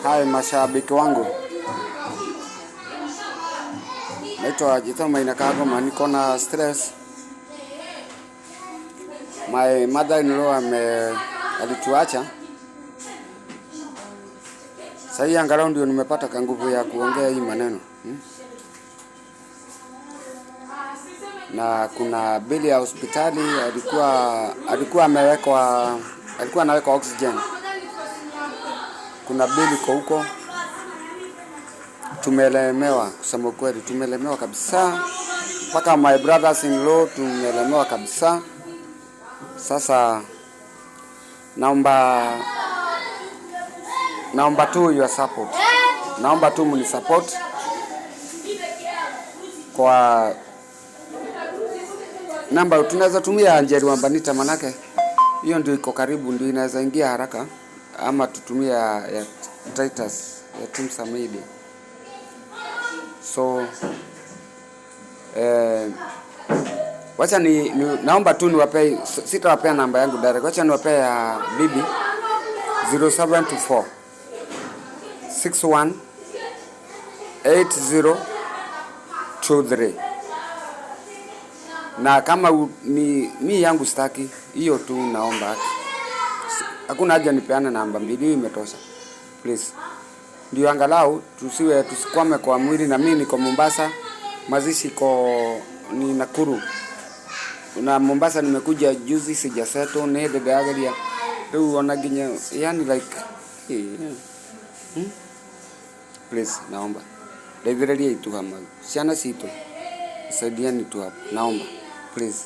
Hai mashabiki wangu, naitwa Jito Maina Kagoma, niko na stress. My mother in law alituacha. Sasa angalau ndio nimepata kanguvu ya kuongea hii maneno, Na kuna bili ya hospitali, alikuwa amewekwa, alikuwa anawekwa oxygen. Kuna bili iko huko, tumelemewa kusema ukweli, tumelemewa kabisa, mpaka my brothers in law tumelemewa kabisa. Sasa naomba tu your support, naomba tu mni support kwa namba tunaweza tumia Njeri Wambanita, manake hiyo ndio iko karibu, ndio inaweza ingia haraka, ama tutumie ya Titus ya Team Samidi. So wacha ni naomba tu niwape, sitawapea namba yangu direct, wacha niwape ya bibi 0724 61 80 23, na kama ni mi yangu sitaki hiyo tu, naomba hakuna haja nipeane namba mbili, hiyo imetosha please, ndio angalau tusikwame kwa mwili. Na mimi niko Mombasa, mazishi iko ni Nakuru na Mombasa, nimekuja juzi, sijasettle ni hĩndĩ ndĩrageria rĩu ona nginya yani like eh, Please, naomba ndeithĩrĩriai tu hama ciana citũ, saidiani tu hapo, naomba please.